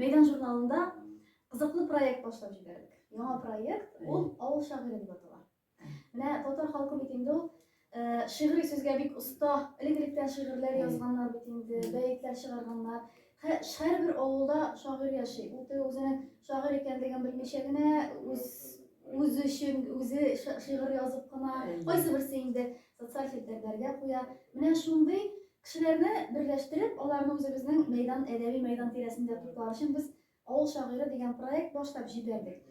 Мәйдан журналында кызыклы проект башлап җибәрдек. Яңа проект, ул Авыл шагыйре дип атала. Менә татар халкы бит инде ул э, шигъри сүзгә бик оста, элек-электән шигырьләр язганнар бит инде, бәетләр чыгарганнар. Һәрбер авылда шагыйрь яши. Ул теге үзенең шагыйрь икәнлеген белмичә генә үз үзе өчен үзе шигырь язып кына, кайсы берсе инде социаль челтәрләргә куя. Менә шундый кешеләрне берләштереп, аларны үзебезнең мәйдан, әдәби мәйдан тирәсендә туплар өчен без Авыл шагыйре дигән проект башлап җибәрдек.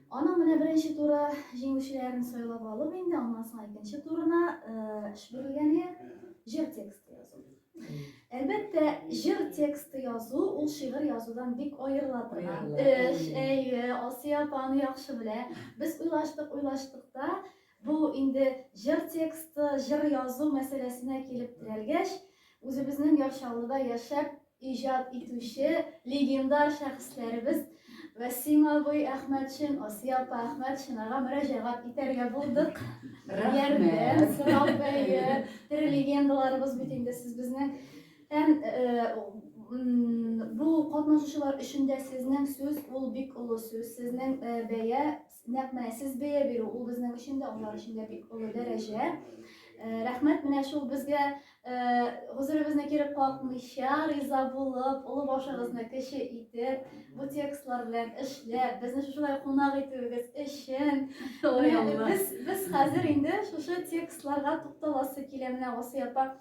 Аның менә беренче туры җиңүчеләрен сайлап алып инде, аннан соң икенче турына э, эш бирелгән иде, җыр тексты язу. Әлбәттә, җыр тексты язу ул шигырь язудан бик аерыла торган эш. Әйе, Асия апа аны яхшы белә. Без уйлаштык, уйлаштык та, бу инде җыр тексты, җыр язу мәсьәләсенә килеп терәлгәч, үзебезнең Яр Чаллыда яшәп иҗат итүче легендар шәхесләребез Вәсим абый Әхмәтшин, Асия апа Әхмәтшинага мөрәҗәгать итәргә булдык. Ярдәм сорап, әйе. Тере легендаларыбыз бит инде сез безнең. Һәм э, бу катнашучылар өчен дә сезнең сүз ул бик олы сүз, сезнең э, бәя Нәкъ менә сез бәя бирү, ул безнең өчен дә, алар өчен дә бик олы дәрәҗә. Э, рәхмәт менә шул безгә э, гозеребезне кире какмыйча, риза булып, олы башыгызны кече итеп, бу текстлар белән эшләп, безне шушылай кунак итүегез өчен. Без, без хәзер инде шушы текстларга тукталасы килә менә Васыя апа.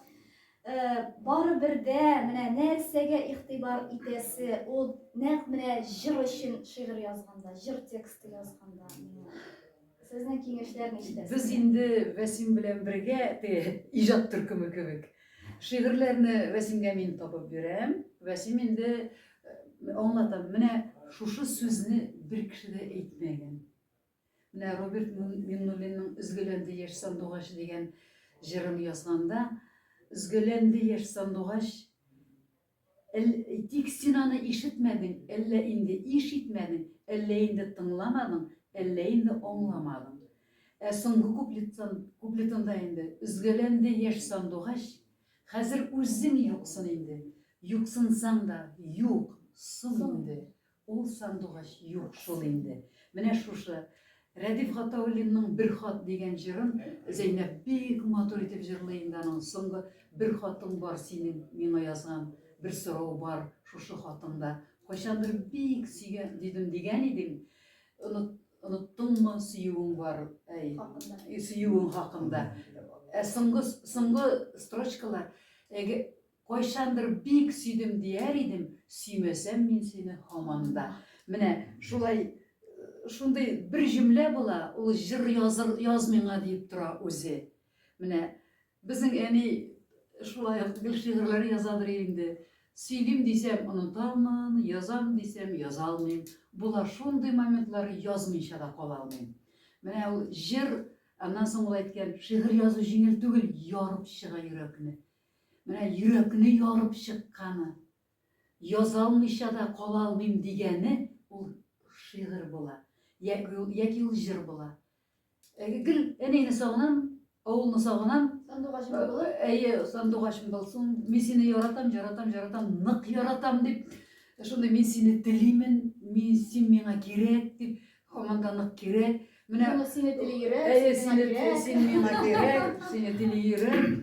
Э, барыбер дә менә нәрсәгә игътибар итәсе, ул нәкъ менә җыр өчен шигырь язганда, җыр тексты язганда сезнең киңәшләрне ишетәсе. Без инде Вәсим белән бергә теге иҗат төркеме кебек. Шигырьләрне Вәсимгә мин табып бирәм. Вәсим инде э, аңлатам, менә шушы сүзне бер кеше дә әйтмәгән. Менә Роберт Миңнуллинның Өзгәләнде яшь сандугач дигән җырын язганда, Өзгәләнде яшь сандугач, әл, тик син аны ишетмәдең, әллә инде ишитмәдең, әллә инде тыңламадың, әллә инде аңламадың. Ә соңгы куплеттан, куплетында инде Өзгәләнде яшь сандугач, хәзер үзең юксын инде, юксынсаң да, юк, соң инде. Ул сандугач юк шул инде. Менә шушы Рәдиф Гатауллинның Бер хат дигән җырын Зәйнәб бик матур итеп җырлый инде аның соңгы бер хатың бар синең миңа язган бер сорау бар шушы хатыңда кайчандыр бик сөйгән дидем дигән идең оныт оныттыңмы сөюең бар әй сөюең хакында ә соңгы соңгы строчкалар әге Кайчандыр бик сөйдем дияр идем, сөймәсәм мин сине һаман да. Менә шулай шундый бер җөмлә була, ул җыр языр, яз миңа диеп тора үзе. Менә безнең әни шулай ук гел шигырьләр язадыр инде. Сөйлим дисәм, онытамын, язам дисәм, яза алмыйм. Була шундый моментлар, язмыйча да кала алмыйм. Менә ул җыр, аннан соң ул әйткән, шигырь язу җиңел түгел, ярып чыга йөрәкне. Менә йөрәкне ярып чыкканы, яза алмыйча да кала алмыйм дигәне ул шигырь була, яки ул, яки ул җыр була. Ә гел әнәйне сагынам, авылны сагынам. Сандугачым булып. Әйе, сандугачым булсын. Мин сине яратам, яратам, яратам, нык яратам дип. Шундый мин сине телимен, мин син миңа кирәк дип, һаман да нык кирәк. Менә Моны сине тели йөрәк, Әйе, сине кирәк. Син миңа кирәк, сине тели йөрәк.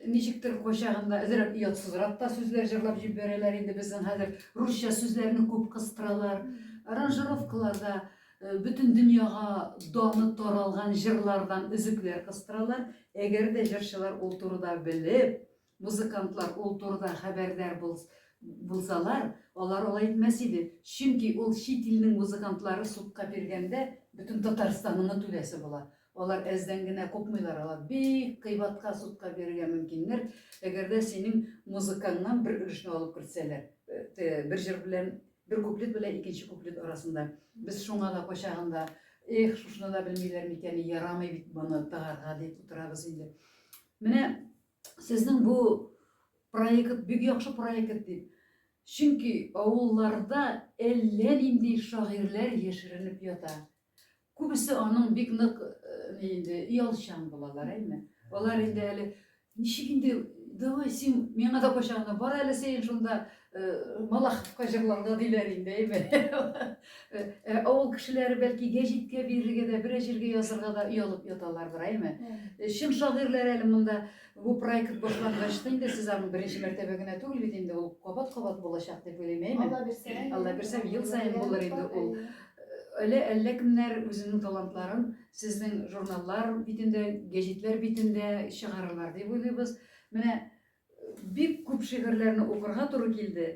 Ничектер кайчагында әзрәк оятсызрак та сүзләр җырлап җибәрәләр инде безнең хәзер русча сүзләрне күп кыстыралар. Аранжировкаларда э, бөтен дөньяга даны таралган җырлардан өзекләр кыстыралар. Әгәр дә җырчылар ул турыда белеп, Музыкантлар ул турыда хәбәрдар булсалар, алар алай итмәс иде. Чөнки ул чит илнең музыкантлары судка биргәндә бөтен Татарстанны түләсе була. Алар әздән генә купмыйлар, алар бик кыйбатка судка бирергә мөмкиннәр, әгәр дә синең музыкаңнан бер өлешне алып кертсәләр. Бер җыр белән, бер куплет белән икенче куплет арасында. Без шуңа да кайчагында, эх, шушыны да белмиләр микән, ярамый бит моны тыгарга дип утырабыз инде. Менә Сезнең бу проект бик яхшы проект дип. Чөнки авылларда әллә нинди шагыйрьләр яшеренеп ята. Күбесе аның бик нык э, ни инде оялчан булалар, әйме? Алар инде әле ничек инде давай син миңа да кайчагында бар әле син шунда э, Малаховка җырларга диләр инде, әйме. Ә авыл кешеләре бәлки гәҗиткә бирергә дә, берәр җиргә язырга да оялып яталардыр, әйме. Чын шагыйрьләр әле монда бу проект башлангач та инде сез аның беренче мәртәбә генә түгел бит инде, ул кабат-кабат булачак дип уйлыйм, әйме. Алла бирсә. Алла бирсә, ел саен булыр инде ул. Әле әллә кемнәр үзенең талантларын сезнең журналлар битендә, гәҗитләр битендә чыгарырлар дип уйлыйбыз. Менә бик күп шигырьләрне укырга туры килде.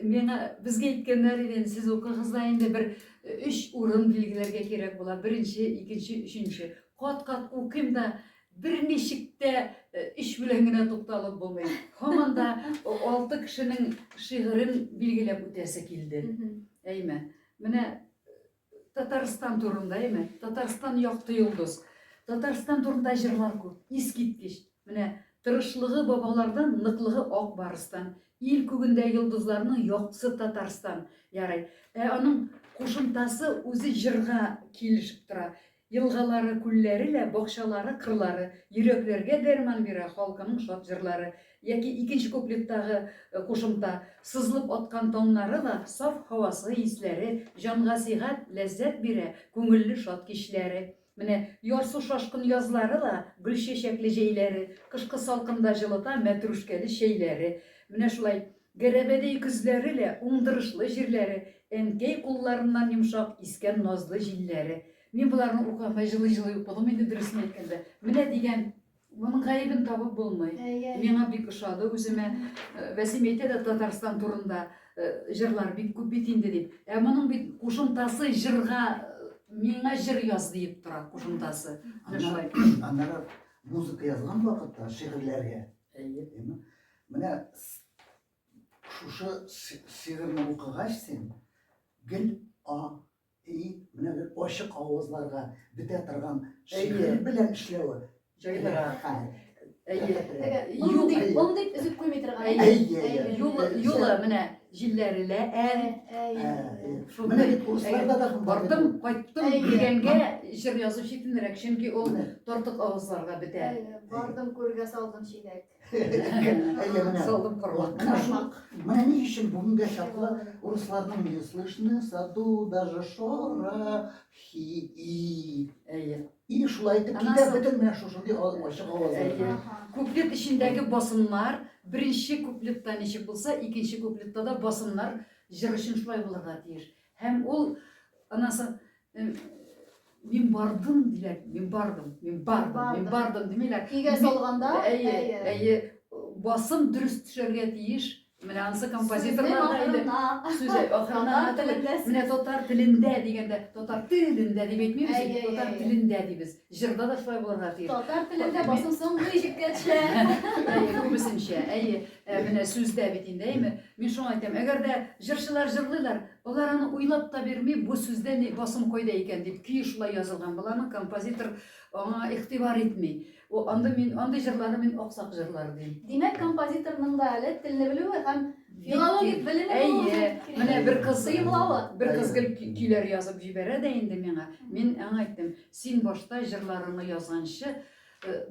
Миңа безгә әйткәннәр иде, сез укыгыз да инде бер өч урын билгеләргә кирәк була. Беренче, икенче, өченче. Кат-кат укыйм да берничек тә өч белән генә тукталып булмый. Һаман да алты кешенең шигырен билгеләп үтәсе килде. Әйме. Менә Татарстан турында, әйме? Татарстан якты йолдыз. Татарстан турында җырлар күп, искиткеч. Менә тырышлыгы бабалардан, ныклыгы ак барыстан. Ил күгендә йолдызларның яктысы Татарстан. Ярый. Ә аның кушымтасы үзе җырга килешеп тора. Елгалары, күлләре лә, бакчалары, кырлары, Йөрәкләргә дәрман бирә халкының шат җырлары. Яки икенче куплеттагы кушымта, Сызылып аткан таңнары ла, саф һавасы, исләре, Җанга сихәт, ләззәт бирә күңелле шат кичләре. Менә ярсу шашкын язлары ла, гөл-чәчәкле җәйләре, Кышкы салкында җылыта мәтрүшкәле чәйләре. Менә шулай Гәрәбәдәй көзләре лә, уңдырышлы җирләре, Әнкәй кулларыннан йомшак искән назлы җилләре. Мин боларны укыганда җылый-җылый укыдым инде, дөресен әйткәндә. Менә дигән, моның гаебен табып булмый. Миңа бик ошады үземә. Вәсим әйтә дә Татарстан турында җырлар бик күп бит инде дип. Ә моның бит кушымтасы җырга миңа җыр яз диеп тора кушымтасы. Менә шулай. Аннары музыка язган вакытта шигырьләргә. Әйе. Менә шушы шигырьне укыгач син гел а, и, менә гел ачык авызларга бетә торган шигырь белән эшләве җайлырак. Әйе. Юл дип, он дип өзеп куймый торган. Әйе. Юлы, юлы менә җилләре лә әл. Менә бит урысларда да бардым, кайттым дигәнгә җыр язу читенрәк, чөнки ул тартык авызларга бетә. Бардым күргә салдым чиләк. Әйе, менә. Салдым корбан. Менә шул, менә ни өчен бүгенгә чаклы урысларның не слышны саду даже шорохи и. Әйе. И шулай итеп китә бөтен менә шушындый ачык авазлар. Куплет эчендәге басымнар, беренче куплетта ничек булса, икенче куплетта да басымнар җыр өчен шулай булырга тиеш. Һәм ул анасы Мин бардым, диләр. Мин бардым, мин бардым, мин бардым димиләр. Көйгә салганда, әйе, әйе, басым дөрес төшәргә тиеш. Менә анысы композиторлар да инде. Сүзе ахырына менә татар телендә дигәндә, татар телендә дип әйтмибез, татар телендә дибез. Җырда да шулай булырга тиеш. Татар телендә басым соңгы иҗеккә төшә. Әйе, күбесенчә, әйе. Менә сүздә бит инде, әйеме? Мин шуңа әйтәм, әгәр дә җырчылар җырлыйлар, Алар аны уйлап та бирми, бу сүздә ни басым кайда икән дип, көе шулай язылган була аның, композитор аңа игътибар итми. О, андый мин, андый җырларны мин аксак җырлар дим. Димәк, композиторның да әле телне белүе һәм филологик белеме булуы Әйе, менә бер кыз, Сыемлавы. бер кыз гел көйләр язып җибәрә дә инде миңа. Мин аңа әйттем, син башта җырларыңны язганчы,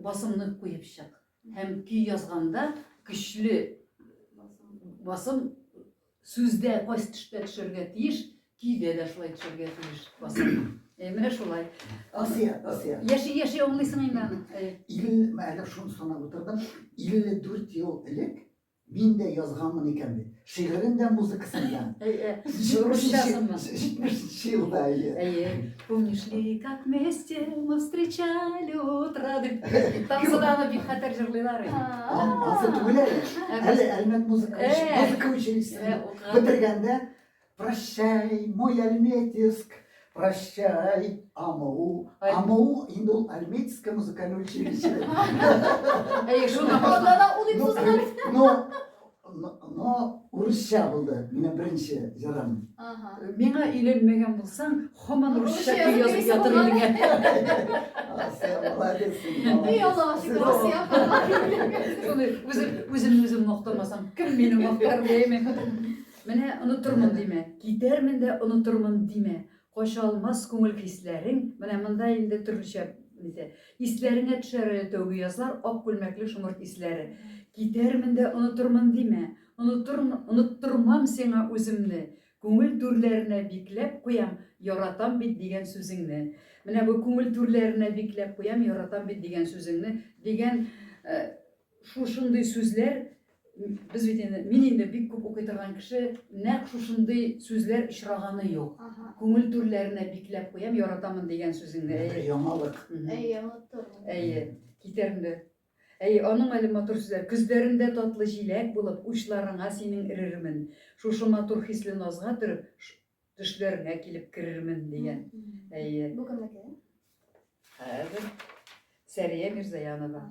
басымны куеп чык. Һәм көй язганда көчле басым Сүздә кайсы төштә төшәргә тиеш, көйдә дә шулай төшәргә тиеш басым. Ә, менә шулай. Асия, Асия. Яши, яши аңлыйсың инде аны. Әйе. Ил, әле шуны санап утырдым. 54 ел элек мин дә язганмын икән бит. Шигырен дә, музыкасын да. Әйе. Русчасынмы? 70 елда, әйе. Әйе. Помнишь ли, как вместе мы встречали утро, дип. Танцыда аны бик хәтәр җырлыйлар иде. Ансы түгел әле. Әле Әлмәт музыка музыка училищесын бетергәндә Прощай, мой Альметьевск, прощай, АМУ. АМУ инде ул Альметьевское музыкальное училище. Әйе, шуннан башлана. Ул дип сузыла бит. Но Но урысча булды минем беренче җырым. Миңа өйләнмәгән булсаң, һаман русча көй язып ятыр идең. Асия, молодец. Эй, Аллага шөкер, Асия Шуны үзем үземне үзем мактамасам, кем мине мактар дияме? Менә онытырмын димә, китәрмен дә онытырмын димә. Кача алмас күңел хисләрең, менә монда инде төрлечә нитә. Исләреңә төшәр әле тәүге язлар, ак күлмәкле шомырт исләре. Китәрмен дә онытырмын димә. Оныттырмам сиңа үземне, Күңел түрләренә бикләп куям, Яратам бит дигән сүзеңне. Менә бу күңел түрләренә бикләп куям, яратам бит дигән сүзеңне дигән шушындый сүзләр без бит инде, мин инде бик күп укый торган кеше, нәкъ шушындый сүзләр очраганы юк. Күңел түрләренә бикләп куям, яратамын дигән сүзеңне. Әйе. Яңалык. Әйе, оныттырмам. Әйе, китәр инде. Әйе, аның әле матур сүзләр. Көзләрендә татлы җиләк булып, учларыңа синең эрермен. Шушы матур хисле назга төреп, төшләреңә килеп керермен, дигән. Әйе. Бу кемнеке? Хәзер Сәрия Мирзаянова.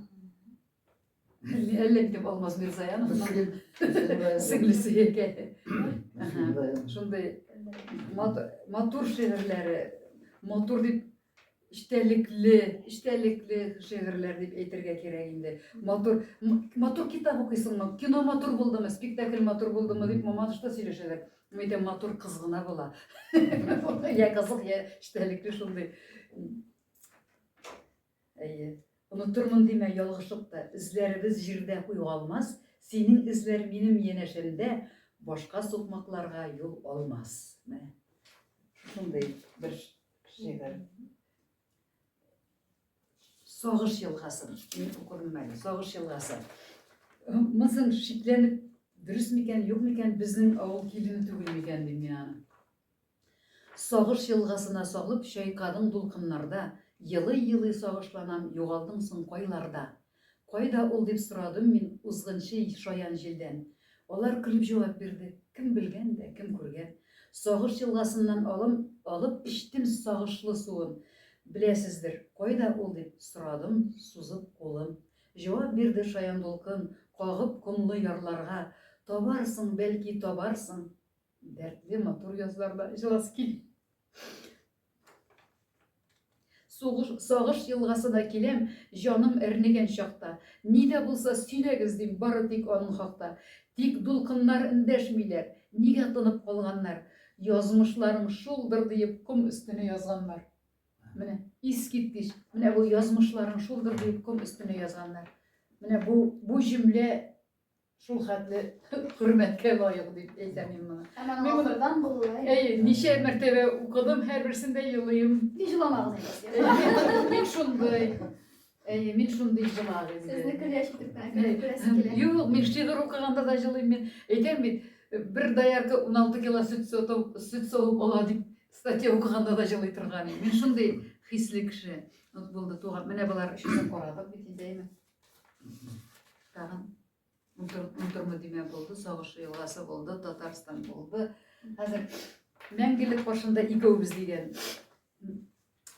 Әллә бит Алмаз Мирзаяновның сеңлесе икән. Шундый матур шигырьләре, матур дип эчтәлекле, эчтәлекле шигырьләр дип әйтергә кирәк инде. Матур, матур китап укыйсыңмы? Кино матур булдымы? Спектакль матур булдымы дип Мамадышта сөйләшәләр. Мин әйтәм, матур кыз гына була. Я кызык, я эчтәлекле шундый. Әйе. Онытырмын димә, ялгышып та, эзләребез җирдә югалмас, синең эзләр минем янәшәмдә, башка сукмакларга юл алмас. Менә шушындый бер шигырь. Сагыш елгасы. Мин укыдым әле. Сагыш елгасы. Монысын шикләнеп, дөрес микән, юк микән, безнең авыл килене түгел микән дим мин аны. Сагыш елгасына салып, чайкадың дулкыннарда, Елый-елый сагышланам, югалдың соң кайларда? Кайда ул дип сорадым мин узгынчы шаян җилдән. Алар көлеп җавап бирде, Кем белгән дә, кем күргән. Сагыш елгасыннан алым, алып эчтем сагышлы суын. Беләсездер, кайда ул дип сорадым сузып кулым. Җавап бирде шаян дулкын, кагып комлы ярларга, Табарсың, бәлки, табарсың. Дәртле, матур язларда җыласы килә. Сугыш, сагыш елгасына киләм, җаным әрнегән чакта. Ни дә булса сөйләгез, дим, бары тик аның хакта. Тик дулкыннар эндәшмиләр, нигә тынып калганнар? Язмышларың шулдыр, диеп, ком өстенә язганнар. Менә, искиткеч. Менә бу язмышларың шулдыр, диеп, ком өстенә язганнар. Менә бу, бу җөмлә Шул хәтле хөрмәткә лаек дип әйтәм мин моны. Һәм аның ахырдан булуы. Әйе, ничә мәртәбә укыдым, һәрберсендә елыйм. Мин җыламагыз инде. Мин шундый. Әйе, мин шундый җылак инде. Сезне көләч итеп кенә күрәсе килә. Юк, мин шигырь укыганда да җылыйм мин. Әйтәм бит, бер доярка 16 кило сөт сатып, сөт савып ала дип статья укыганда да җылый торган идем. Мин шундый хисле кеше. Вот булды туган. Менә болар өчесен карадык бит инде, әйме. Тагын Унтырмы димә булды, Сагыш елгасы булды, Татарстан булды. Хәзер мәңгелек каршында икәүбез дигән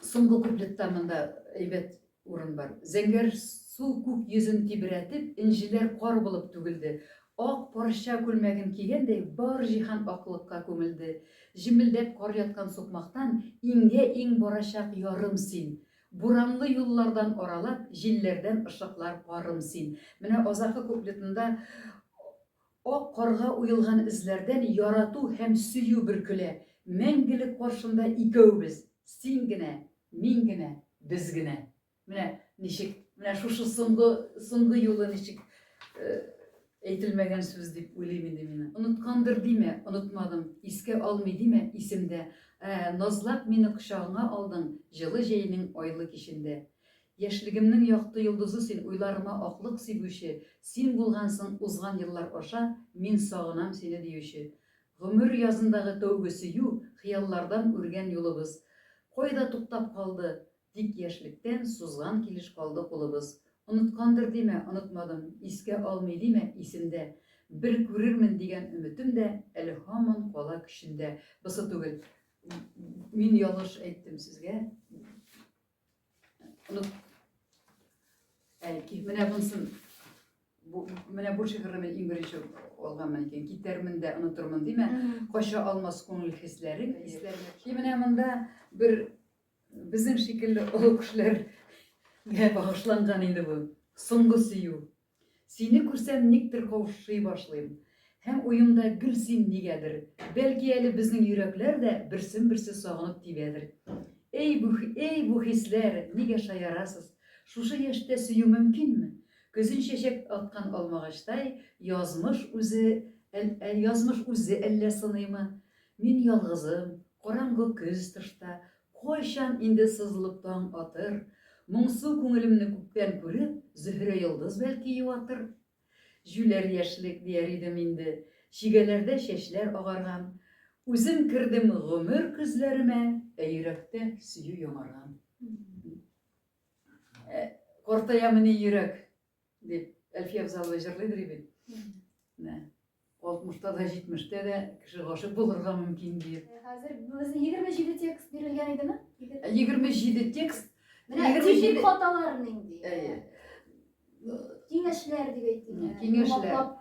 соңгы куплетта монда әйбәт урын бар. Зәңгәр су күк йөзен тибрәтеп, энҗеләр кар булып түгелде. Ак парча күлмәген кигәндәй, бар җиһан аклыкка күмелде. Җемелдәп кар яткан сукмактан иңгә-иң барачак ярым син. Буранлы юллардан аралап, җилләрдән ышыклар парым син. Менә азакы куплетында ак карга уелган эзләрдән ярату һәм сөю бөркелә. Мәңгелек каршында икәүбез, син генә, мин генә, без генә. Менә ничек, менә шушы соңгы, соңгы юлы ничек Әйтелмәгән сүз дип уйлыйм инде мин. Оныткандыр димә, онытмадым, искә алмый димә, исемдә. Ә, назлап мине кочагыңа алдың, җылы җәйнең айлы кичендә. Яшьлегемнең якты йолдызы син, уйларыма аклык сибүче, син булгансың узган еллар аша, мин сагынам сине диюче. Гомер язындагы тәүге сөю, хыяллардан үргән юлыбыз. Кайда туктап калды, Тик яшьлектән сузган килеш калды кулыбыз. Оныткандыр димә, онытмадым, искә алмый димә, исемдә. Бер күрермен дигән өметем дә әле һаман кала көчендә. Бусы түгел. Мин ялгыш әйттем сезгә. Оныт... Әй, менә бунысын Бу, менә бу шигырьне мин иң беренче алганмын икән. Китәрмен дә онытырмын димә. Кача алмас күңел хисләрең, хисләрең. И менә монда бер Безнең шикелле олы кешеләргә багышланган инде бу. Соңгы сөю. Сине күрсәм, никтер каушый башлыйм. Һәм уемда гел син нигәдер. Бәлки әле безнең йөрәкләр дә берсен-берсе сагынып тибәдер. Эй, бу, эй, бу хисләр, нигә шаярасыз? Шушы яшьтә сөю мөмкинме? Көзен чәчәк аткан алмагачтай, язмыш үзе Әл, язмыш үзе әллә сыныймы? Мин ялгызым, караңгы көз тышта, Кайчан инде сызылып таң атыр? Моңсу күңелемне күптән күреп, Зөһрә йолдыз бәлки юатыр? Җүләр яшьлек, дияр идем инде, Чигәләрдә чәчләр агарган. Үзем кердем гомер көзләремә, Ә йөрәктә сөю яңарган. Ә, Картаямыни йөрәк? Дип, Әлфия Авзалова җырлыйдыр бит. Менә. Алтмышта да, җитмештә дә кеше гашыйк булырга мөмкин диеп. Хәзер безнең 27 текст бирелгән идеме? 27 текст. Менә типик хаталар нинди? Әйе. Киңәшләр дип әйтик. Киңәшләр.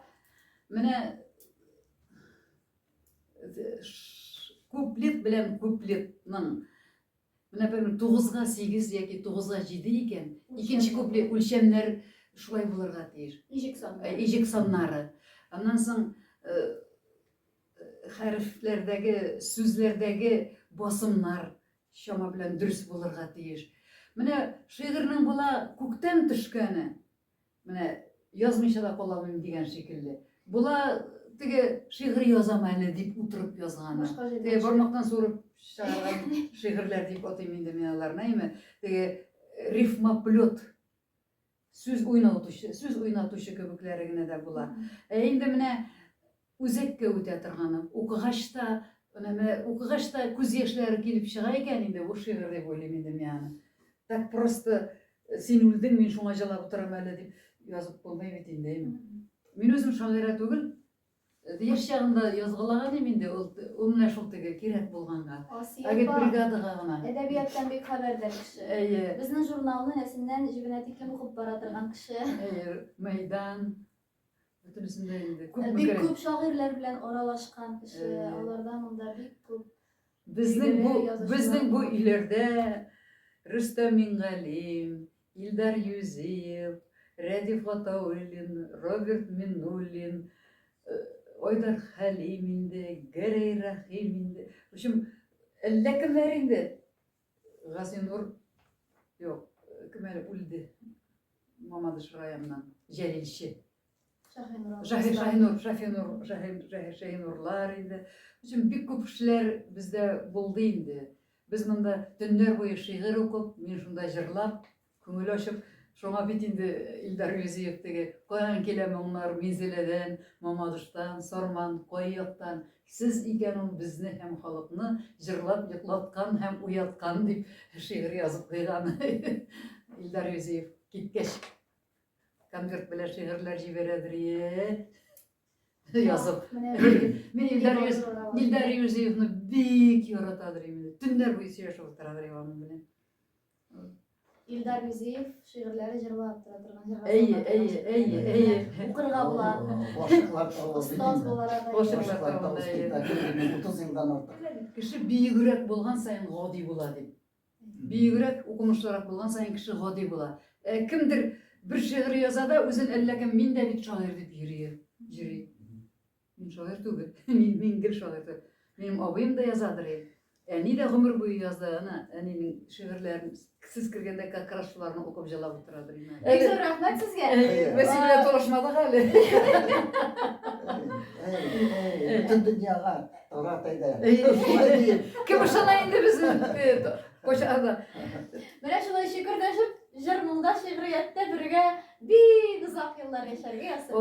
Менә куплет белән куплетның Менә бер тугызга сигез яки тугызга җиде икән, икенче куплет үлчәмнәр шулай булырга тиеш. Иҗек саннары. Э, иҗек саннары. Аннан соң э, хәрефләрдәге, сүзләрдәге басымнар чама белән дөрес булырга тиеш. Менә шигырьнең була күктән төшкәне, Менә язмыйча да кала алмыйм дигән шикелле. Була теге шигырь язам әле дип утырып язганы. Теге бармактан суырып чыгарган шигырьләр дип атыйм инде мин аларны, әйме? Теге рифмоплет сүз уйнатучы, сүз уйнатучы кебекләре генә дә була. Ә инде менә Үзәккә үтә торганы. Укыгач та, менә менә укыгач та күз яшьләре килеп чыга икән инде, бу шигырь дип уйлыйм инде мин аны. Так просто э, син үлдең, мин шуңа җылап утырам әле дип язып булмый бит инде. Мин үзем шагыйрә түгел. Э, яшь чагында язгалаган идем инде, ул, ул менә шул теге кирәк булганга. Асия апа, Агитбригадага гына. Әдәбияттан бик хәбәрдар кеше. Әйе. Безнең журналны нәсеннән җебенә тиклем укып бара торган кеше. Әйе, мәйдан. Бөтенесендә инде күпме Бик кирәк. күп шагыйрьләр белән аралашкан кеше, аларда монда бик күп Безнең бу билгеле язучылар безнең бу бар. өйләрдә Рөстәм Мингалим, Илдар Юзиев, Рәдиф Гатауллин, Роберт Миннуллин, э, Айдар Хәлим инде, Гәрәй Рәхим инде. В общем, әллә кемнәр инде. Газинур юк, кем әле үлде. Мамадыш районыннан Җәлилче. Шаһинур. Шаһи Шаһинур, Шаһинур, Шаһин, Шаһинурлар инде. Өчен бик күп кешеләр бездә булды инде. Без монда төннәр буе шигырь укып, мин шунда җырлап, Күңел ачып, шуңа бит инде Илдар Юзиев теге, каян килә моңнар, Минзәләдән, Мамадыштан, Сарман, кай яктан, сез икән ул безне һәм халыкны җырлап йоклаткан һәм уяткан дип шигырь язып куйган Илдар Юзиев киткәч конверт белән шигырьләр җибәрәдер язып. Мин Илдар Юз Илдар Юзиевны бик яратадыр инде. Төннәр буе сөйләшеп утырадыр аның белән. Илдар Юзиев шигырьләре җырлап тора торган җырга. Әйе, әйе, әйе, әйе. Укырга була. Гашыклар тавы. Остаз буларак. Гашыклар тавы. Спектакль 30 елдан артык. Кеше биегрәк булган саен гади була дип. Биегрәк, укымышлырак булган саен кеше гади була. Ә кемдер бер шигырь яза да, үзен әллә кем, мин дә бит шагыйрь дип йөри. Йөри. Мин шагыйрь түгел. Мин, мин гел шагыйрь түгел. Минем абыем да язадыр инде. Әни дә гомер буе язды. Ана әнинең шигырьләрен сез кергәндә как раз шуларны укып җылап утырадыр инде. Бик зур рәхмәт сезгә. Вәсим белән талашмадык әле. Бөтен дөньяга тарат әйдә. Кем ышана инде безнең кочада. Менә шулай шөкердәшеп, җыр-моңда, шигърияттә бергә бик озак еллар яшәргә язсын.